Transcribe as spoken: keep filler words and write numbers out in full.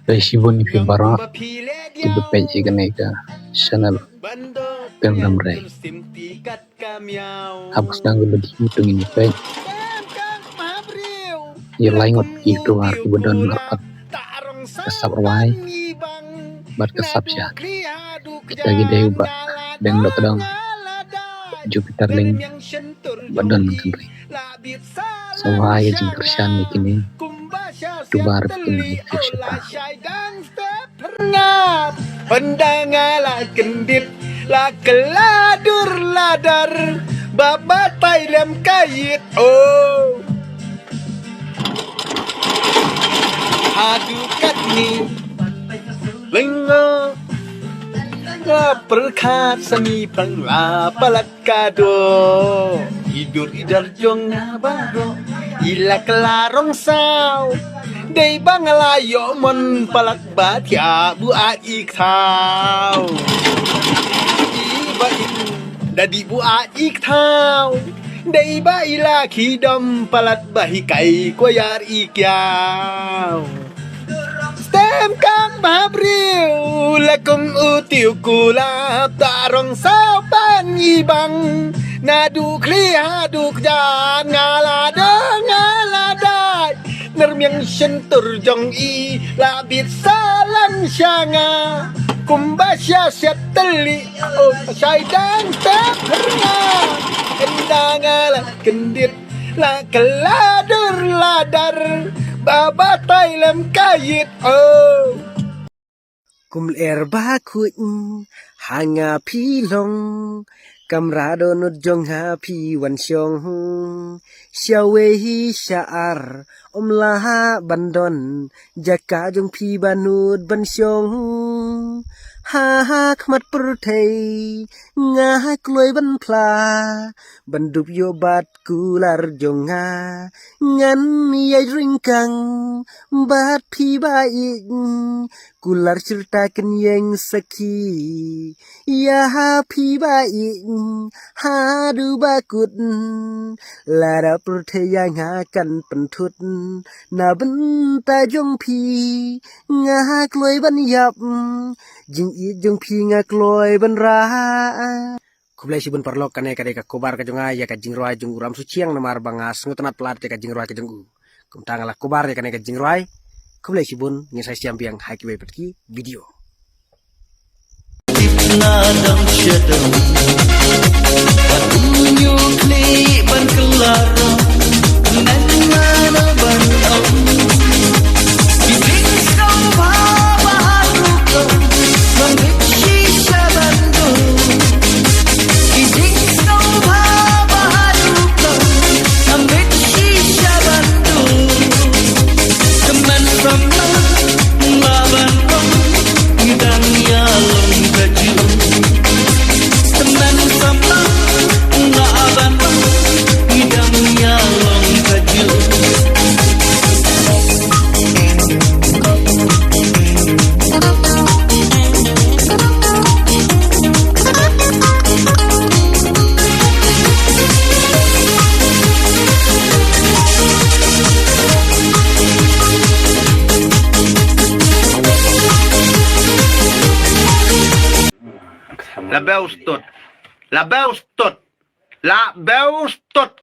Khublei shibun ïa phi baroh kiba peit ïa kane ka channel Pem Rem Rei. Haba sdang kaba dei to ngin ïa peit ïa lai ngut ki YouTuber kiba don marpat ka sap rwai bad ka sap shad. Kita ki dei u Bah Deng Dohtdong, Jupiter Ling bad Don Mynthenring. Sa wai ka jingkyrshan ïa kine, to ba rep kine ki shata. Pyrngap, pynda nga la kyndit, la kylla dur la dar, ba batai lem ka ïit, oh. Haduh katne, lyngngoh, nga pyrkhat sa ni pang la palat ka doh. I dur i dar jong nga baroh i la kylla rong saw. Dei ba nga la ïoh mon palat ba thiah buaid i kthaw. I ba in da dih buaid i kthaw. Dei ba i la khie dom palat ba hikai kwah ïar i kiaw. Stem kang ba briew la kong u tiew kulap, ta rong saw pan i bang. Naduh khlieh haduh kjat nga la dang nga la dait. Nyrmiang shyntur jong i la bit salang sha nga. Kumba sha siat tylli, oh, shai dang tep nga. Ynda nga la kyndit, la kylla dur la dar, ba batai lem ka ïit, oh. Kum lyer ba khuid ha nga phi long, kamra dohnud jong nga phi wan shong. Sha wei hi sha ar, ym lah ban don jaka jong phi ba nud ban shong. Ha ha khmat pyrthei nga ha kloi ban phla, ban dup ïoh bad kular jong nga. Ngan ïai ryngkang bad phi ba ïeit, kular shirta kan ïeng sakhi ïa phi ba ïeit. Haduh ba kut lada pyrthei ïa nga kan pynthut, na bynta jong phi nga ha kloi ban ïap, jingïeit jong phi nga kloi ban rah. Khublei shibun paralok, kane ka dei ka cover ka jong nga ïa ka jingrwai jong u Ram Suchiang, namar ba nga sngewtynnat palat ïa ka jingrwai ka jong u. Kumta nga la cover ïa kane ka jingrwai. Khublei shibun, ngin sa ïashem biang ha kiwei pat ki video. Tip na dang shadang, ba tu nyu kli ban kelar, nan na na ban ong. Ki ding sngau ba ba haru ko, mam bit shisha ban do. Ki ding sngau ba ba haru ko, mam bit shisha ban do. Teman sama laban ong, ngidang ïa long kaju. Teman sama laban ong, ngidang ïa long kaju. La beu stud. La beu stud. La beu stud.